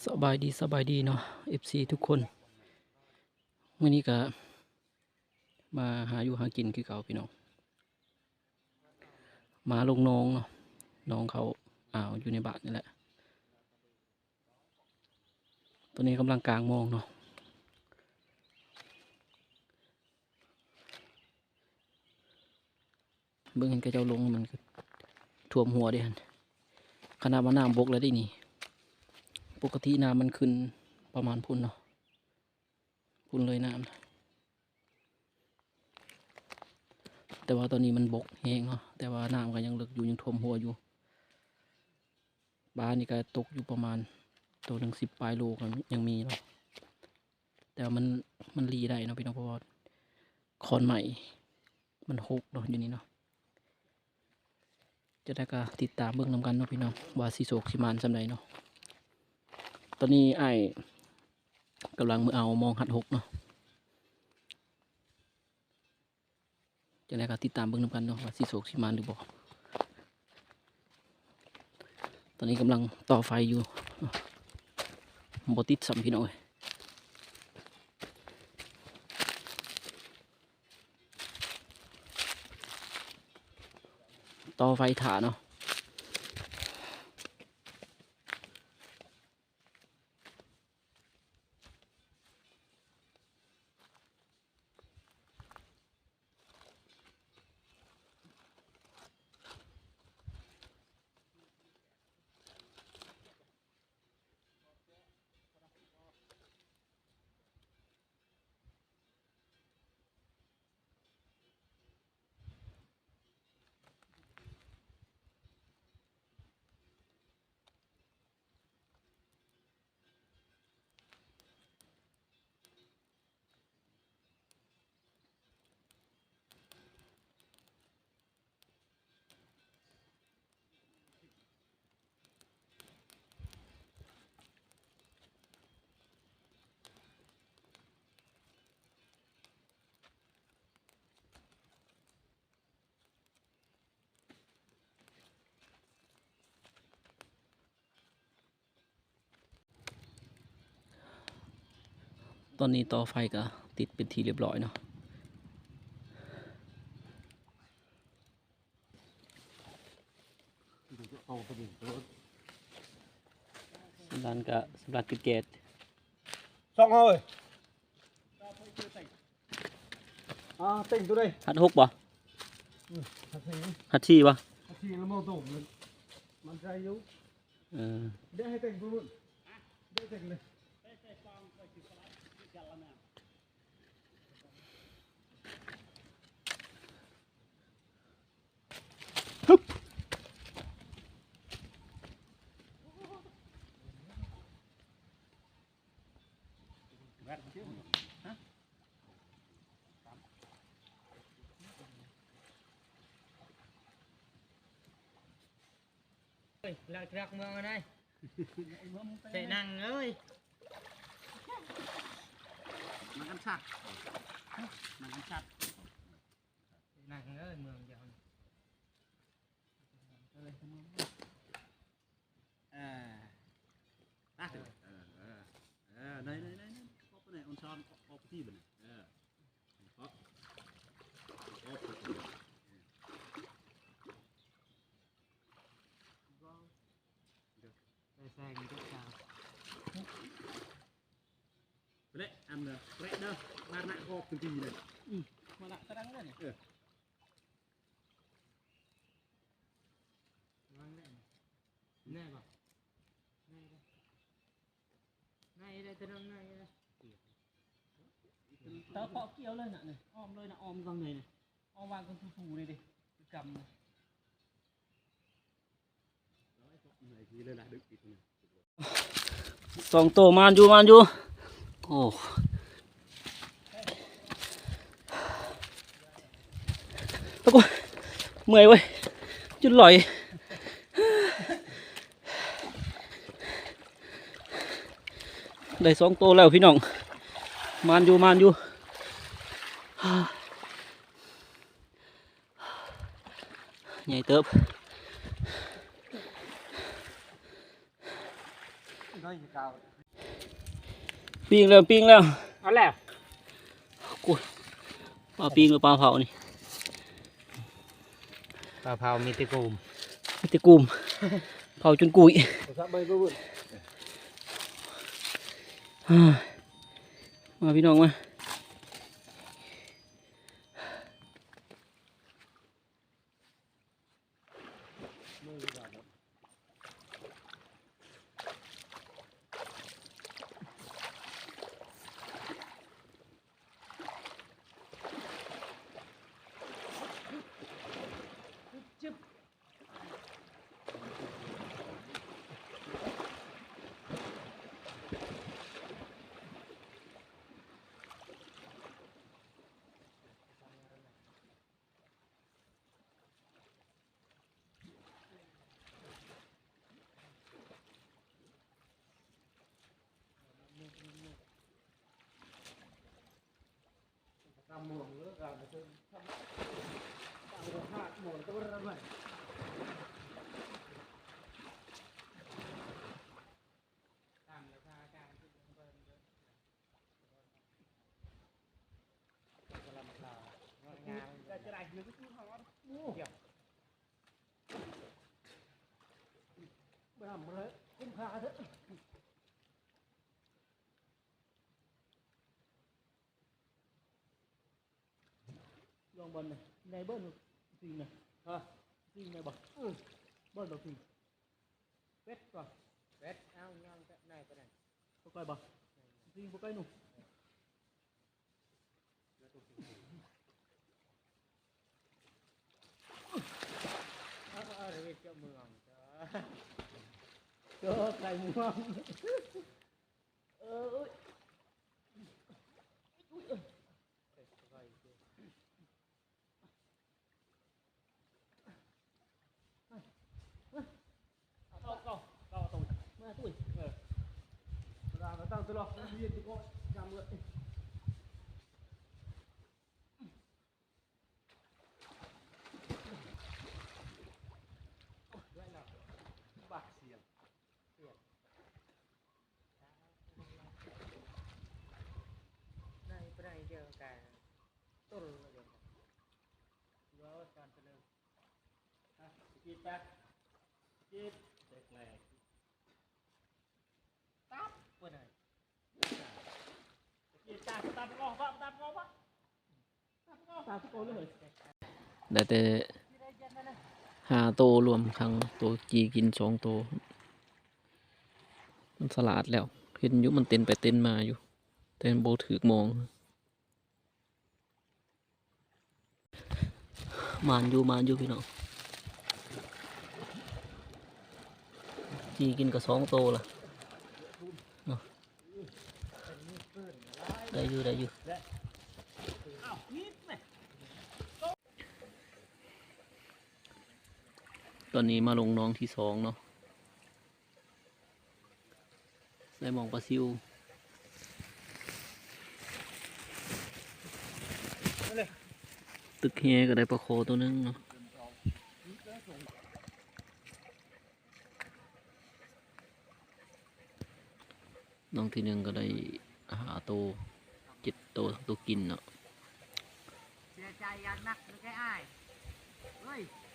ສະບາຍດີ ສະບາຍດີເນາະ ເອັຟຊີ ທຸກຄົນ. ມື້ນີ້ກະມາຫາຢູ່ຫາກິນຄືເກົ່າພີ່ນ້ອງ. ມາລົງໜອງເນາະ, ໜອງເຂົ້າອ່າວຢູ່ໃນບ້ານນີ້ແຫຼະ. ຕອນນີ້ກຳລັງກາງມອງເນາະ. ເບິ່ງເຫັນເຂົາເຈົ້າລົງ ມັນກະຖ້ວມຫົວເດ້ຫັ້ນ. ຂະໜາດວ່ານ້ຳບົກແລ້ວເດ້ນີ້. ປົກກະຕິນ້ຳມັນຂຶ້ນປະມານພຸ້ນເນາະ, ພຸ້ນເລີຍນ້ຳ. ແຕ່ວ່າຕອນນີ້ມັນບົກແຮງເນາະ, ແຕ່ວ່ານ້ຳກະຍັງເລິກຢູ່, ຍັງຖ້ວມຫົວຢູ່. ປານີ້ກະຕົກຢູ່ປະມານໂຕໜຶ່ງສິບປາຍໂລກະຍັງມີເນາະ. ແຕ່ວ່າມັນ, ມັນລີ້ໄດ້ເນາະພີ່ນ້ອງ, ເພາະວ່າຂອນໄມ້ມັນຫົກເນາະ ຢູ່ນີ້ເນາະ. ຈັ່ງໃດກະຕິດຕາມເບິ່ງນຳກັນເນາະພີ່ນ້ອງ ວ່າຊິໂຊກຊິໝານສ່ຳໃດເນາະ. ຕອນນີ້ອ້າຍກຳລັງມືເອົາມອງຮັດຫົກເນາະ. ຈັ່ງໃດກະຕິດຕາມເບິ່ງນຳກັນເນາະ ວ່າຊິໂຊກຊິໝານຫຼືບໍ່. ຕອນນີ້ກຳລັງຕໍ່ໄຟຢູ່, ບໍ່ຕິດຊ້ຳພີ່ນ້ອງເອີຍ. ຕໍ່ໄຟຖ້າເນາະ. ຕອນນີ້ຕໍ່ໄຟກະຕິດເປັນທີ່ລຽບຮ້ອຍເນາະ. ສຳລານກະ ສຳລານກິນແກດ ສອງຮ້ອຍ. ອ່າ ເຕັງໂຕໃດ? ຮັດຫົກບໍ່? ອືມ ຮັດສີ່ ຮັດສີ່ບໍ່? ຮັດສີ່ລະບໍ່ໂຕ ມັນໃສ່ຢູ່. ເອີ ດຽວໃຫ້ເຕັງໂຕນັ້ນ ດຽວເຕັງເລີຍ. ຮຶບ. ເອີຍ ລັກລັກເມືອງໄດ້ ແຕ່ນັ່ງເອີຍ ມາກັນຊັກ ມາກັນຊັກ ນັ່ງເອີຍ ເມືອງດຽວ ເອີຍ. ເອີ ເອີ ເອີ ໄດ້ ໄດ້ ໄດ້ ໄດ້ ອອກໄປໄດ້ ອອນຊອນ ອອກ ອອກໄປທີ່ບັດນີ້ ເອີ ເກາະ ເກາະ ໄດ້ແຊງເດ້ອ ໄປເລີຍ ອັນເດີ ແປະເດີ ມານະ ອອກພື້ນທີ່ເລີຍ ອືມ ມານະ ຕະລັງເລີຍ ເອີ. ແນ່ບໍ່ ແນ່ບໍ່ ໃນໄດ້ ຕະນັງໃນໄດ້ ຕາເປາະກ່ຽວເລີຍນະ ອ້ອມເລີຍນະ ອ້ອມຝັ່ງໃນນະ ອ້ອມວາງກັນທູໆ ນີ້ເດ້ ກຳນະ. ສອງໂຕ ມານຢູ່ ມານຢູ່ ໂອ້ ໂອ້ ເມື່ອຍເວີ້ຍ ຈົນຫຼອຍ ໄດ້ສອງໂຕແລ້ວພີ່ນ້ອງ ມານຢູ່ ມານຢູ່. ໃຫຍ່ເຕີບ ປີ້ງແລ້ວ ປີ້ງແລ້ວ ເອົາແລ້ວ ໂອ້ຍ ປາປີ້ງຫຼືປາເຜົານີ້? ປາເຜົາມີແຕ່ກູມ ມີແຕ່ກູມ ເຜົາຈົນກຸ້ຍ ມາພີ່ນ້ອງມາ. ລອງບ່ອນນະ ໃຫຍ່ເບິ່ງ ຈິງນະ ຮະ ຈິງນະບໍ່? ເອີ ບ່ອນບໍ່ຈິງ ເປັດກໍ ເປັດ ເອົາ ຍ່າງໄດ້ປານນັ້ນ ບໍ່ໄກບໍ່? ຈິງບໍ່ໄກໜູ ເອົາ ເອົາ ເຈົ້າເມືອງ ເຈົ້າ ເຈົ້າໄກ່ເມືອງ ເອີຍ ອຸ້ຍ ເອີຍ. ໄດ້ແຕ່ຫ້າໂຕລວມທັງໂຕຈີ່ກິນສອງໂຕ ມັນສະຫຼາດແລ້ວ ເຫັນຢູ່ມັນເຕັ້ນໄປເຕັ້ນມາຢູ່ ແຕ່ມັນບໍ່ຖືກມອງ. ໝານຢູ່ ໝານຢູ່ພີ່ນ້ອງ ຈີ່ກິນກໍສອງໂຕລະເນາະ ໄດ້ຢູ່ ໄດ້ຢູ່. ຕອນນີ້ມາລົງໜອງທີສອງເນາະ. ໄດ້ມອງປາຊິວ ຕຶກແຫກໍໄດ້ປາຄໍໂຕໜຶ່ງເນາະ. ໜອງທີໜຶ່ງກໍໄດ້ຫ້າໂຕ ເຈັດໂຕ ທັງໂຕກິນເນາະ. ເສຍໃຈຢ່າງໜັກເລີຍອ້າຍເອີຍ.